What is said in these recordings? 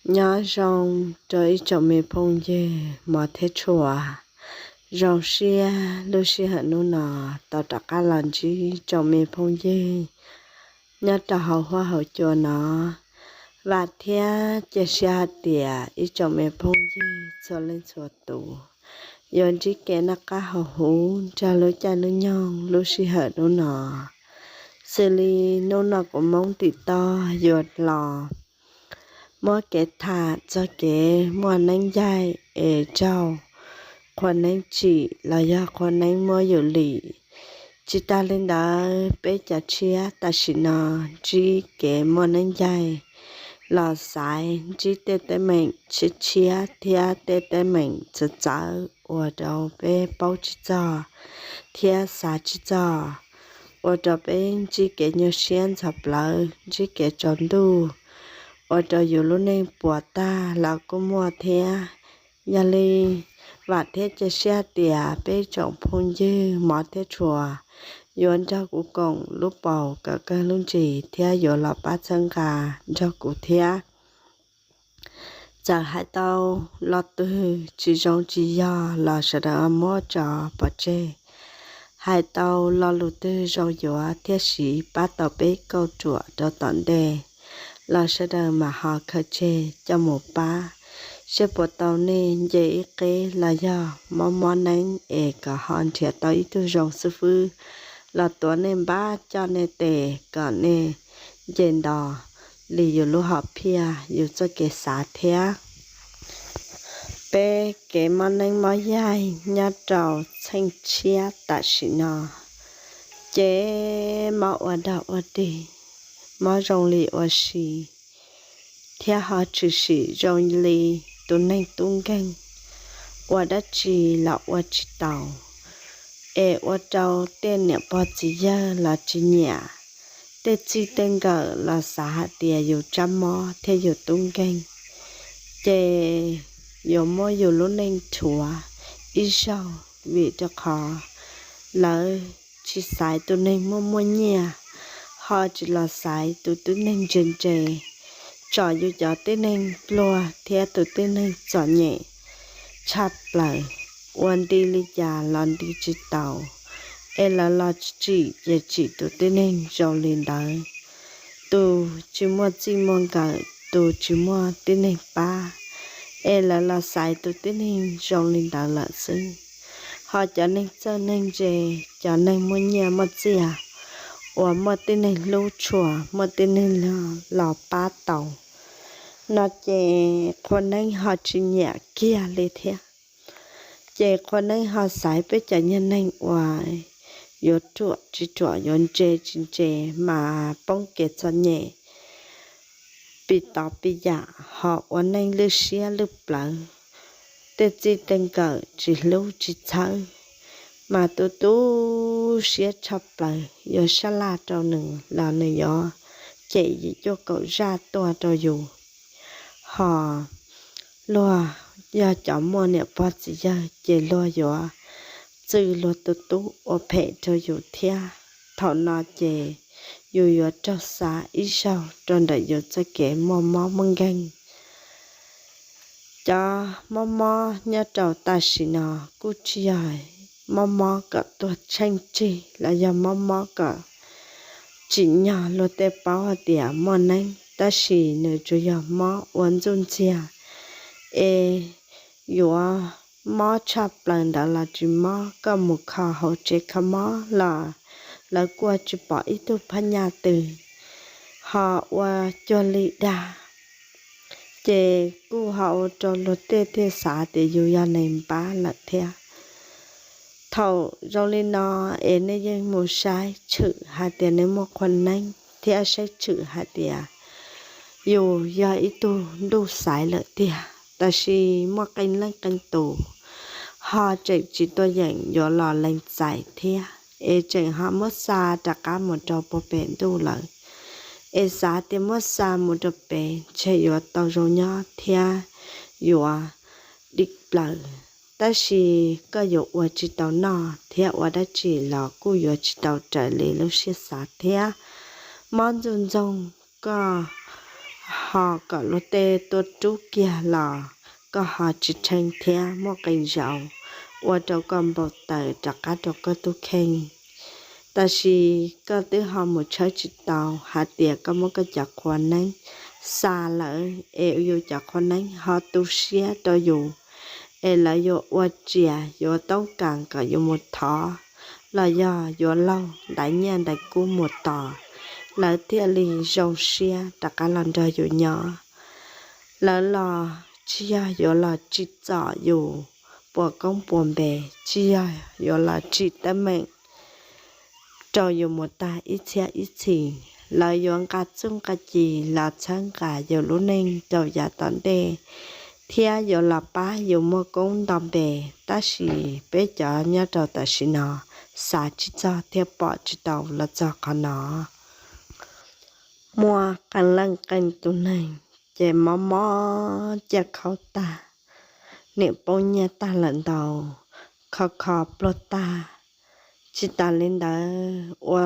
Nyob zoo rau ib tsoom me phooj ywg hmov thiab tshua. Zoo siab lub sij hawm hnub no tau rov qab los ntsib tsoom me phooj ywg nyob rau hauv huab hauv cua no. Vam thiab cia siab hais tias ib tsoom me phooj ywg txhua leej txhua tus yuav ntsib kev noj qab haus huv nrog lub caij lub nyoog lub sij hawm hnub no. Xws li hnub no kuv Hmoob tim toj yuav los muab kev tham txog kev muaj neeb yaig es raug qhua neeb tsim los yog qhua neeb muab yus lim. Tsis tas li ntawd, peb cov tshiab tam sim no ntsib kev muaj neeb yaig los xaiv ntsib tej teeb meem tshiab tshiab thiab tej teeb meem txawv txawv ua rau peb paub tsis txog thiab xav tsis txog, ua rau peb ntsib kev nyuaj siab ntxhov plawv, ntsib kev tsaus ntuj, ua rau yus lub neej puas tag los kuj muaj thiab. Yog li, vam thiab cia siab tias peb tsoom phooj ywg hmov thiab tshua yuav nrog kuv koom lub paus kom kawg lub ntsis thiab yuav los pab txhawb nqa nrog kuv thiab. Txawm hais tau lo twg tsis zoo tsis yog los sawv daws muab tso pov tseg. Hais tau lo lus twg zoo yuav thiab siv pab tau peb kauj ruam rau tom ntej los sawv daws mam ho khaws tseg coj mus pab. Seb puas tau nej nce ib qeb los yog mob mob neeb es kom ho nrhiav tau ib tug zoo xib fwb los tuav nej npab coj nej tes kom nej nce nto li yus lub hom phiaj yus txoj kev xav thiab. Peb kev mob neeb mob yaig nyob rau txheej tshiab tam sim no ces mob ua dog ua dig, mob zoo li ua si, thiab ho tshwm sim zoo li tus neeg tub nkeeg, ua dab tsi los ua tsis tau, es ua rau tej niam pog txiv yawg los tsis nyiam, tej txij tej nkawm los xav hais tias yus tsab mob thiab yus tub nkeeg, ces yuav muab yus lub neej rhuav ib zaug, vim rau qhov lawv tsis xaiv tus neeg muaj muaj nyiaj, ho tsis los xaiv tus tib neeg ntse ntse, tsom yus cov tib neeg pluag thiab tus tib neeg txom nyem tshaj plaws, ua nti li cas los nti tsis tau, es lawv los tsim ces tsim tus tib neeg zoo li ntawd, tus tsis muaj txij muaj nkawm, tus tsis muaj tib neeg pab, es lawv los xaiv tus tib neeg zoo li ntawd lawm xwb. Ho cov neeg txawj neeg ntse, cov neeg muaj nyiaj muaj txiaj, uas muaj tib neeg hlub tshua, muaj tib neeg los pab tau no ces qhua neeb ho tsis nyiam kiag li thiab. Ces qhua neeb ho xaiv peb cov nyuag neeg uas yuav ruam tsis ruam, yuav ntse tsis ntse, mas poob kev txom nyem, pim tov pim yam, ho ua neej lwj siab lwj plawv, tej txij tej nkawm tsis hlub tsis txhawb, mas tu tu siab tshaj plaws, yuav sab laj rau nws los nws yuav cem yim cuaj kaum zaj tuaj rau yus. Ho luag yog cov muaj niam pog txiv yawg ces luag yuav txwj luag tus tub ua phem rau yus thiab. Thaum no ces yus yuav raug xav ib zaug rau ntawm yus txoj kev muaj mob muaj nkeeg. Cov mob mob nyob rau tam sim no kuj tsis yog mob mob kom tuag tsheej tsig los yog mob mob kom tsim nyog luag tej paub hais tias muaj neeb, tab sis nws tsuas yog mob ua ntxuj ntxiag, es yuav mob tshaj plaws ntawd los tsis mob, koj mus kho hauv tsev kho mob los lawv kuj tsis pom ib tug phab nyaj twg, ho ua cuag li dag, ces kuj ho ua rau luag tej thiaj xav tias yus yog neeg npab lawm thiab. Thaum zoo li no es nej yeej mus saib tshwm hais tias nej muaj qhua neeb thiab saib tshwm hais tias yus yog ib tug ntuj xaiv lawm tiag, tab sis muaj qee leej qee tus ho tseem tsis tuaj yeem yuav los lees txais thiab, es tseem ho muab xa rov qab mus rau puag pem ntuj lawm. Es xav tias muab xa mus rau pem ntshe yuav tau zoo nyob thiab yuav dim plaws, tab sis koj yuav ua tsis tau noj thiab ua dab tsi los kuj yuav tsis tau raws li lub siab xav thiab. Mob ntxuj ntxoog koj ho kom luag tej tuaj rub kiag los koj ho tsis tsheej thiab muaj qee zaus ua rau koj npau taws rov qab rau koj tus kheej. Tab sis koj twb ho mus tshawb tsis tau hais tias koj muab koj cov qhua neeb xa lawm es yus cov qhua neeb ho tu siab rau yus, es lawv yuav ua tsias yuav toob kas kom yus mus thov, los yog yuav laug ntaiv nyiaj ntaiv kub mus tos, lawv thiaj li zoo siab rov qab los nrog yus nyob. Lawv los tsis yog yuav los tsim txom yus puas koob puas npe, tsis yog yuav los tsim teeb meem rau yus mus tag ib txhiab ib txhis. Lawv yuav nqa txuj nqa ci los txhawb nqa yus lub neej rau yav tom ntej, thiab yuav los pab yus muaj koob nto npe. Tab sis peb cov nyob rau tam sim no xav tsis txog thiab pom tsis tau los txog qhov no. Muaj qee leej qee tus neeg ces mob mob ciaj khaub tag, niam poob nyiaj tag lawm ntau, kho kho pluag tag. Tsis tas li ntawd ua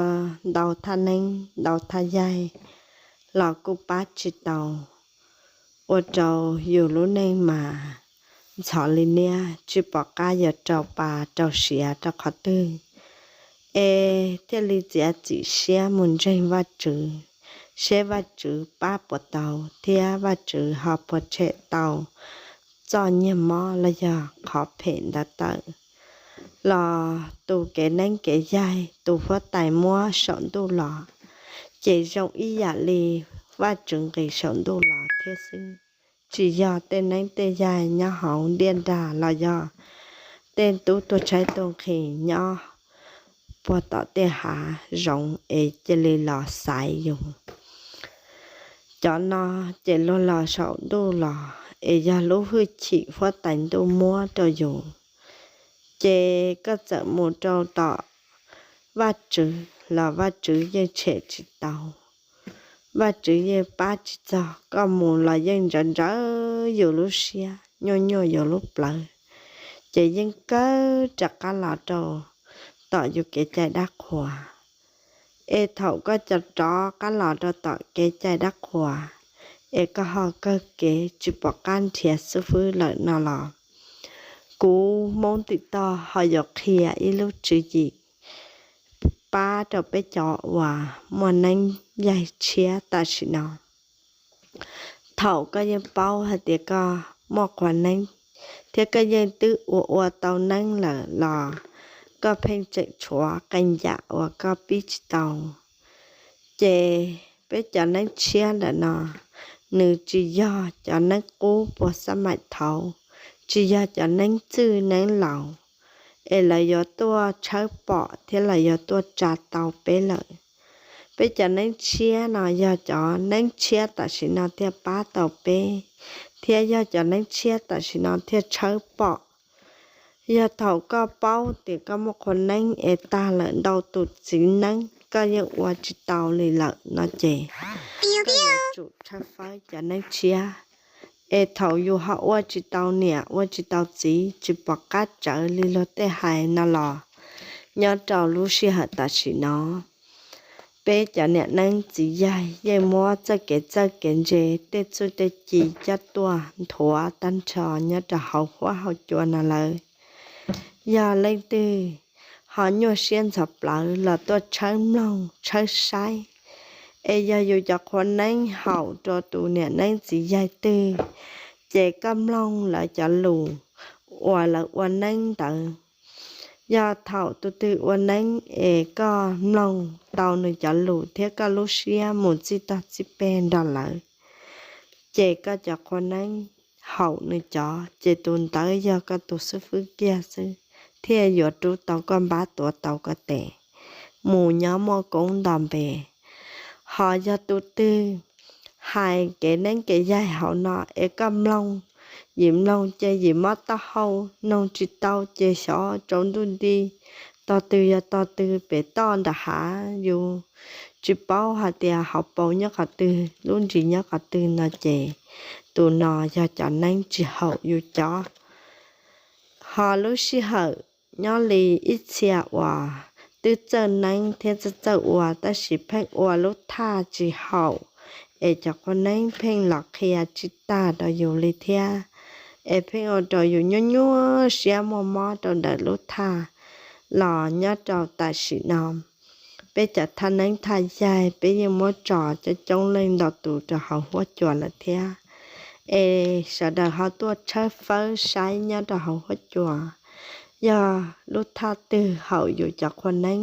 ntau thaj neeb ntau thaj yaig los kuj pab tsis tau, ua rau yus lub neej mas ntxhov li niab, tsis pom qab yuav rau pa rau siav rau qhov twg, es thiaj li txiav txim siab mus ntseeg Vajtswv, seb Vajtswv pab puas tau thiab Vajtswv ho puas tshem tau txoj nyiag mob los yog qhov phem ntawd tawm. Los tus kev neeb kev yaig, tus huab tais muab saum ntuj los, ces zoo ib yam li Vajtswv nqis saum ntuj los thiab xwb. Tsis yog tej neeb tej yaig nyob hauv ntiaj nrag los yog tej tub tuag tshaib tuag nqhis nyob puag tom tej hav zoov es cia li los xaiv yus. Cov no ces luag los saum ntuj los es yog lub hwj chim huab tais ntuj muab rau yus, ces koj txawm mus rau tom Vajtswv los Vajtswv yeej tshem tsis tau, Vajtswv yeej pab tsis txog. Koj mus los yeej ntsawv ntsawv yus lub siab, nyuaj nyuaj yus lub plawv, ces yeej kawg rov qab los rau tom yus kev cai dab qhuas. Es thaum koj cov rov qab los rau tom kev cai dab qhuas, es koj ho kawg kev tsis pom qab nrhiav xib fwb lawm no los, kuv Hmoob Tim Toj ho yuav qhia ib lub tswv yim pab rau peb cov uas muaj neeb yaig tshiab tam sim no. Thaum koj yeej paub hais tias koj muaj qhua neeb thiab koj yeej twb ua ua tau neeb lawm los koj pheej tseem tshuav qee yam uas koj pib tsis tau. Ces peb cov neeb tshiab ntawm no, nws tsis yog cov neeb qub puag xab maim thaud, tsis yog cov neeb txwj neeb laus, es lawv yuav tuaj tshawb pom thiab lawv yuav tuaj tsa tau peb lawm. Peb cov neeb tshiab no yog cov neeb tshiab tam sim no thiaj pab tau peb, thiab yog cov neeb tshiab tam sim no thiaj tshawb pom. Yog thaum koj paub tias koj muaj qhua neeb es tag lawm ntau tus txiv neeb koj yeej ua tsis tau li lawm no ces koj yuav tsum tshawb fawb cov neeb tshiab. Es thaum yus ho ua tsis tau niam ua tsis tau txiv, tsis pom qab tsawv li luag tej hais no los, nyob rau lub sij hawm tam sim no, peb cov niam neeb txiv yaig yeej muab txoj kev txawj kev ntse tej txuj tej ci coj tuaj nthuav tag nrho nyob rau hauv huab hauv cua no lawm. Yog leej twg ho nyuaj siab ntxhov plawv los tuaj tshawb mloog tshawb saib. Es yog yus cov qhua neeb haum rau tus niam neeb txiv yaig twg, ces koj mloog lawv cov lus uas lawv ua neeb ntawd. Yog thaum tus twg ua neeb es koj mloog tau nws cov lus thiab koj lub siab mus txij tog txij peg nrog lawv, ces koj cov qhua neeb haum nws cov, ces tus ntawd yog koj tus xib fwb kiag xwb, thiaj yuav rub tau koj npab tuav tau koj tes mus nyob muaj koob nto npe. Ho yog tus twg hais kev neeb kev yaig hauv no es koj mloog, yim mloog ces yim mob taub hau, mloog tsis tau ces xyov tsaus ntuj nti, tog twg yog tog twg pem toj nram hav, yus tsis paub hais tias hauv paus nyob qhov twg lub ntsis nyob qhov twg no ces tus no yog cov neeb tsis haum yus cov. Ho lub sij hawm nyob li ib txhia uas twb txawj neeb thiab txawj txawj ua tab sis pheej ua lub thaj tsis haum, es cov qhua neeb pheej los qhia tsis tag rau yus li thiab, es pheej ua rau yus nyuaj nyuaj siab muaj mob rau ntawm lub thaj los nyob rau tam sim no. Peb cov thaj neeb thaj yaig peb yeej muab tso coob coob leej ntau tus rau hauv huab cua lawm thiab, es sawv daws ho tuaj tshawb fawb saib nyob rau hauv huab cua. Yog lub thaj twg haum yus cov qhua neeb,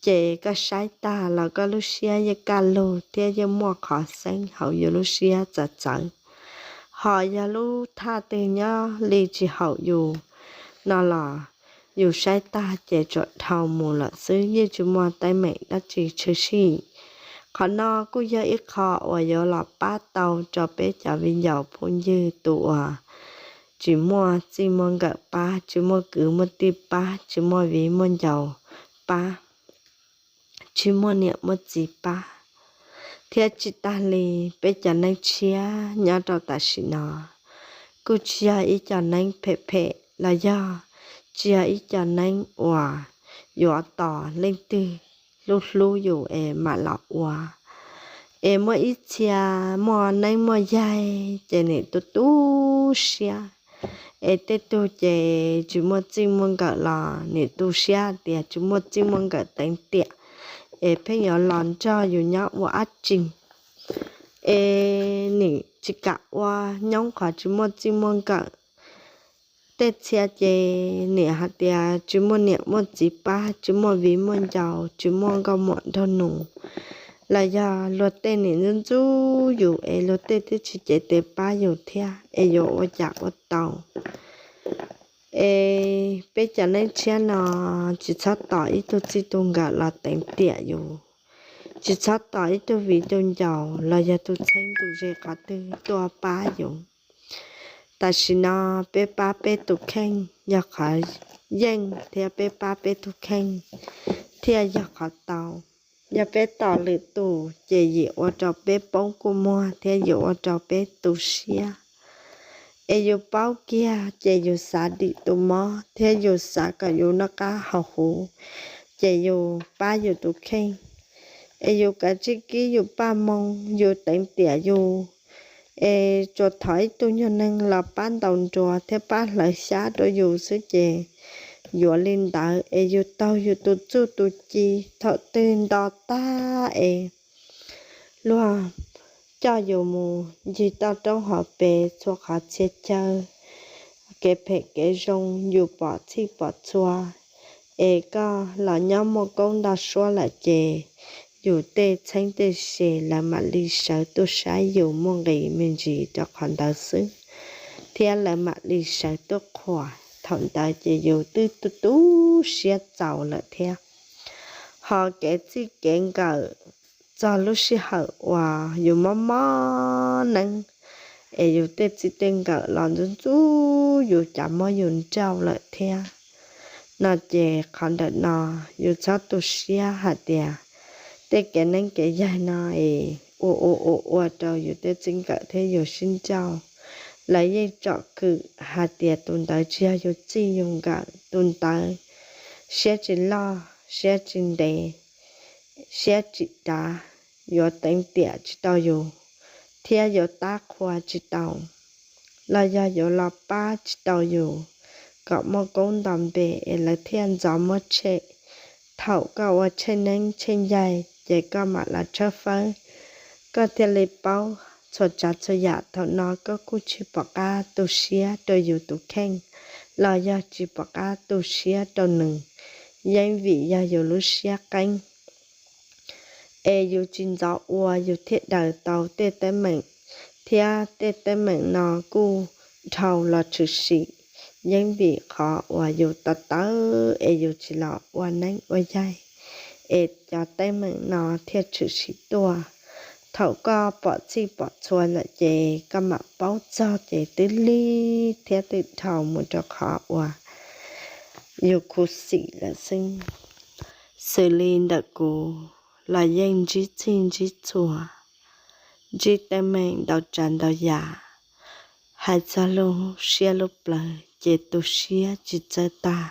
ces koj saib tag los koj lub siab yeej kaj lug thiab yeej muaj qhov xeeb hauv yus lub siab txawv txawv. Ho yog lub thaj twg nyob li tsis haum yus no los yus saib tag ces tsuas dhau mus lawm xwb, yeej tsis muaj teeb meem dab tsi tshwm sim. Qhov no kuj yog ib qho uas yuav los pab tau rau peb cov viv ncaus phooj ywg tus uas tsis muaj txij muaj nkawm pab, tsis muaj kwv muaj tij pab, tsis muaj viv muaj ncaus pab, tsis muaj niam muaj txiv pab. Thiab tsis tag li, peb cov neeb tshiab nyob rau tam sim no kuj tsis yog ib co neeb phem phem los yog tsis yog ib co neeb uas yuav tos leej twg hlub hlub yus es mam los ua. Es muaj ib txhia muaj neeb muaj yaig ces nim tu tu siab, es tej tug ces tsis muaj txij muaj nkawm los nim tu siab tias tsis muaj txij muaj nkawm teev tiam, es pheej yuav los nrog yus nyob ua dab tsi, es nim tsis kam ua, nyoob qhov tsis muaj txij muaj nkawm. Tej txhia ces nim hais tias tsis muaj niam muaj txiv pab, tsis muaj viv muaj ncaus, tsis muaj nkauj muam nraug nus, los yog luag tej nim ntxub ntxub yus es luag tej twb tsis cev tes pab yus thiab es yuav ua cas ua tau. Es peb cov neeb tshiab no tsis txhob tos ib tug txij tug nkawm los teev tiam yus, tsis txhob tos ib tug viv tug ncaus los yog tus txheeb tus ze qhov twg tuaj pab yus. Tam sim no peb pab peb tus kheej yog qhov yeej thiab peb pab peb tus kheej thiaj yog qhov tau. Yog peb tos lwm tus ces yim ua rau peb poob kua muag thiab yim ua rau peb tu siab. Es yus paub kiag ces yus xav dim tus mob thiab yus xav kom yus noj qab haus huv, ces yus pab yus tus kheej. Es yus kav tsij kib yus paj moo, yus teev tiam yus, es tsuas thov ib tug nyuag neeg los pab ntaus nruas thiab pab hlawv xyab rau yus xwb ces yuav li ntawd es yus taug yus tus txuj tus ci. Thaum twg nto tag es luag coj yus mus ncig toj roob hauv pes txhua qhov txhia chaw, kev phem kev zoo yus pom txhij pom txhua, es koj los nyob muaj koob nto suab lawm ces yus tej txheeb tej ze lawv mam li sawv tuaj saib yus muaj nqis me ntsis rau qhov ntawd xwb, thiab lawv mam li sawv tuaj qhuas. Thaum ntawd ces yus twb tu tu siab txaus lawm thiab. Ho kev txij kev nkawm txog lub sij hawm uas yus mob mob neeb, es yus tej txij tej nkawm los ntxub ntxub yus cas muab yus nrauj lawm thiab no ces qhov ntawm no yus txhob tu siab hais tias tej kev neeb kev yaig no es ua ua ua ua rau yus tej txij nkawm thiab yus sib nrauj. Lawv yeej tsom kwm hais tias tus ntawd tsis yog yus txij yus nkawm, tus ntawd siab tsis loj, siab tsis ntev, siab tsis dav, yuav teev tiam tsis tau yus, thiab yuav tab qhua tsis tau, los yog yuav los pab tsis tau yus kom muaj koob nto npe es lawv thiaj ntxov muab tshem. Thaum koj ua tsheej neeb tsheej yaig ces koj mam los tshawb fawb, koj thiaj li paub txhua tsav txhua yam. Thaum no koj kuj tsis pom qab tu siab rau yus tus kheej los yog tsis pom qab tu siab rau nws, yeeb vim yog yus lub siab qeeb. Es yus tsis ntxov ua yus thiaj daws tau tej teeb meem, thiab tej teeb meem no kuj dhau los tshwm sim, yeeb vim qhov uas yus tawv tawv es yus tsis los ua neeb ua yaig, es cov teeb meem no thiaj tshwm sim tuaj. Thaum koj pom txhij pom txhua lawm ces koj mam paub txog ces twb lig thiab twb dhau mus rau qhov uas yus khuv xim lawm xwb. Xws li ntawm kuv los yeej ntsib txhij ntsib txhua, ntsib teeb meem ntau tsav ntau yam. Hais txog lub siab lub plawv ces tu siab tsis txawj tag.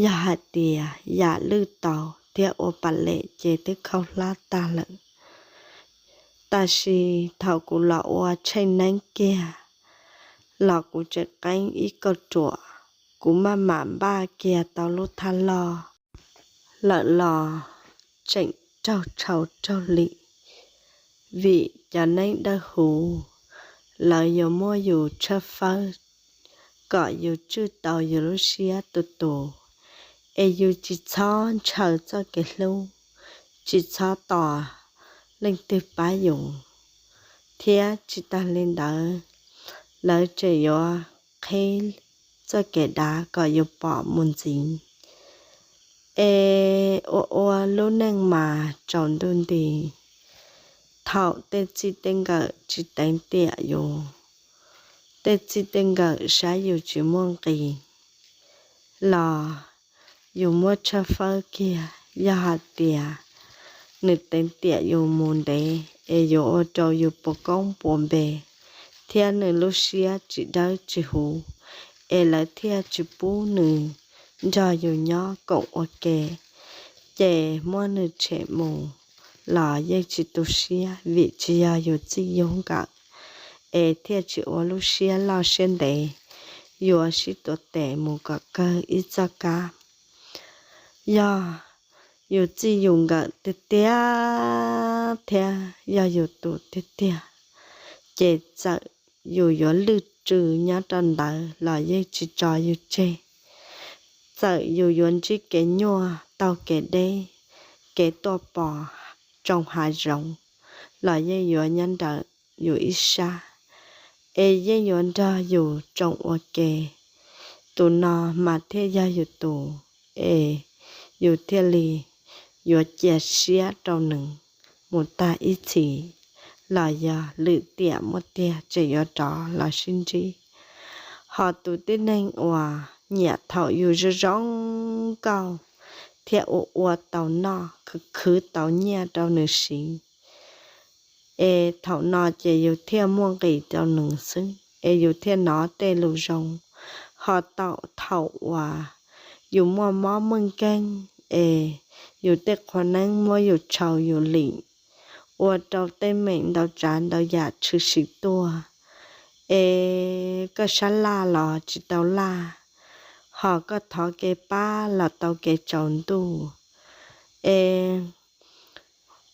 Yog hais tias yam lwj tau thiab ua pam lem ces twb khaub hlab tag lawm. Tab sis thaum kuv los ua tsheej neeb kiag los kuv tseem qeeb ib kauj ruam, kuv maj mam npaj kiag tau lub thaj loj lawm los tseem raug tshau raug lim, vim cov neeb dawb huv lawv yuav muab yus tshawb fawb kom yus tswj tau yus lub siab tus tus, es yus tsis txhob ntshaw txoj kev hlub, tsis txhob tos leej twg pab yus, thiab tsis tas li ntawd, lawv tseem yuav qhib txoj kev dav kom yus pom mus ntxiv, es ua ua lub neej mas tsaus ntuj nti. Thaum tej txij tej nkawm tsis teev tiam yus, tej txij tej nkawm saib yus tsis muaj nqis los yus muab tshawb fawb kiag. Yog hais tias nws teev tiam yus mus ntev es yuav ua rau yus puas koob puas npe thiab nws lub siab tsis dawb tsis huv, es lawv thiaj tsis pub nws nrog yus nyob koom ua ke, ces muab nws tshem mus los yeej tsis tu siab vim tsis yog yus txij yus nkawm, es thiaj tsis ua lub siab loj siab ntev yuav sib tuav tes mus kom kawg ib txoj kab. Yog yus txij yus nkawm tiag tiag thiab yog yus tus tiag tiag, ces txawm yus yuav lwj tsw nyob rau ntawd los yeej tsis tso yus tseg. Txawm yus yuav ntsib kev nyuaj taug kev deb, kev tuaj pom tsoo hav zoov los yeej yuav nyob nraum yus ib sab, es yeej yuav nrog yus tsoo ua ke. Tus no mas thiaj yog yus tus, es yus thiaj li yuav cia siab rau nws mus tag ib txhis, los yog lwm tiam muaj tiag tseem yuav rov los sib ntsib. Ho tus tib neeg uas nyiam thaum yus zoo zoo nkauj thiab ua ua tau noj khwv khwv tau nyiaj rau nws siv, es thaum no ces yus thiaj muaj nqis rau nws xwb, es yus thiaj hnov tej lus zoo. Ho tau thaum uas yus muaj mob muaj nkeeg, es yus tej qhua neeb muab yus tshau yus lim, ua rau teeb meem ntau tsav ntau yam tshwm sim tuaj, es koj sab laj los tsis tau laj, ho koj thov kev pab los tau kev tsaus ntuj, es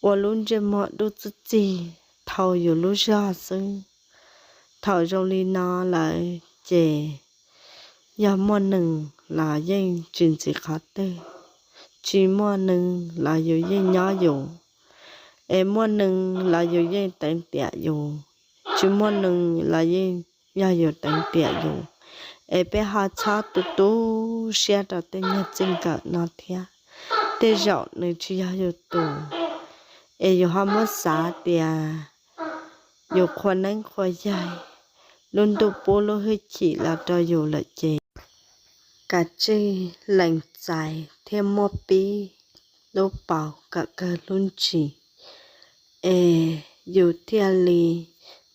ua lub ntsej muag dub txwb txig thau yus lub zog xwb. Thaum zoo li no lawm ces yog muaj neeg los yeej tsis ntxiv qhov twg, tsis muaj neeg los yus yeej nyob yus, es muaj neeg los yus yeej teev tiam yus, tsis muaj neeg los yeej yog yus teev tiam yus. Es peb ho txhob tu tu siab rau tej nyuag txij nkawm no thiab, tej zaum nws tsis yog yus tus, es yus ho muab xav tias yus qhua neeb qhua yaig, lub ntuj pub lub hwj chim los rau yus lawm ces kav tsij lees txais thiab muab pib lub paus kom kawg lub ntsis, es yus thiaj li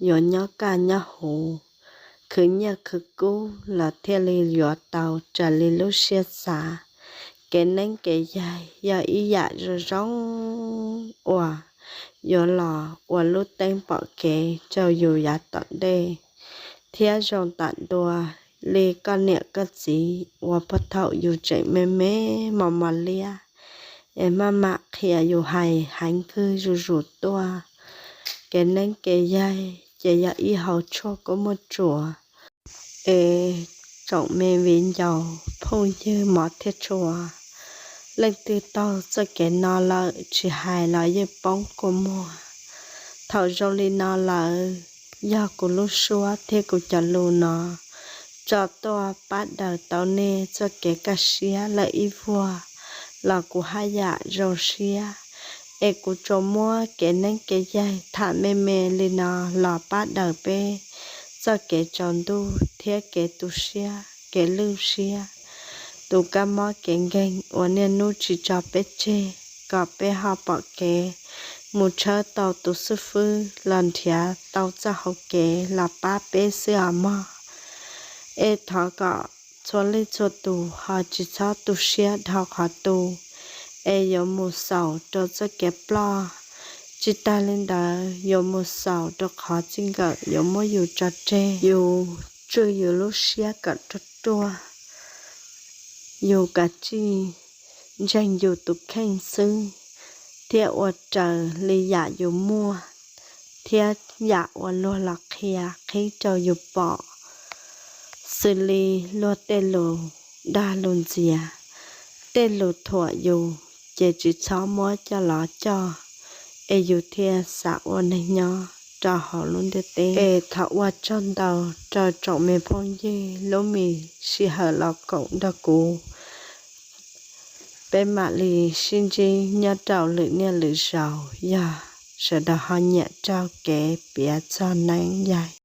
yuav nyob kaj nyob huv, khwv nyiaj khwv kub los thiaj li yuav tau raws li lub siab xav. Kev neeb kev yaig yog ib yam zoo zoo uas yuav los ua lub teeb pom kev rau yus yav tom ntej thiab zoo tam ntua li koj niam koj txiv uas puag thaum yus tseem me me mos mos liab, es maj mam qhia yus hais heev kawg zuj zus tuaj. Kev neeb kev yaig ces yog ib hauv tshuaj kua muag tsuas, es tsoom me viv ncaus phooj ywg mov thiab tshua, leej twg taug txoj kev no lawm tsis hais los yeej poob kua muag. Thaum zoo li no lawm, yog kuv lub suab thiab kuv cov lus no tso tuaj pab daws tau nej txoj kev kaj siab lawm ib vuag los kuv haj yam zoo siab, es kuv tsuas muab kev neeb kev yaig tham me me li no los pab daws peb txoj kev tsaus ntuj thiab kev tu siab kev lwj siab, tus kab mob kev nkeeg uas niaj hnub tsis tso peb tseg, kom peb ho pom kev mus tshawb tau tus xib fwb los nrhiav tau txoj hau kev los pab peb xwb os mog. Es thov kom txhua leej txhua tus ho tsis txhob tu siab dhau qhov tu, es yuav mus xaus rau txoj kev ploj, Tsis tas li ntawd, yuav mus xaus rau qhov txij nkawm yuav muab yus tso tseg, yus tswj yus lub siab kom ruaj ruaj, yus kav tsij ntseeg yus tus kheej xwb, thiab ua raws li yam yus muaj thiab yam uas luag los qhia qhib rau yus pom, xws li luag tej lus dag lus ntxias, tej lus thuam yus, ces tsis txhob muab coj los coj, es yus thiaj xav ua neeg nyob rau hauv lub ntiaj teb. Es thov ua tsaug ntau rau tsoom me phooj ywg lub me sij hawm los koom nrog kuv, peb mam li sib ntsib nyob rau lwm niaj lwm zaus, yog sawv daws ho nyiam raug kev piav txog neeb yaig.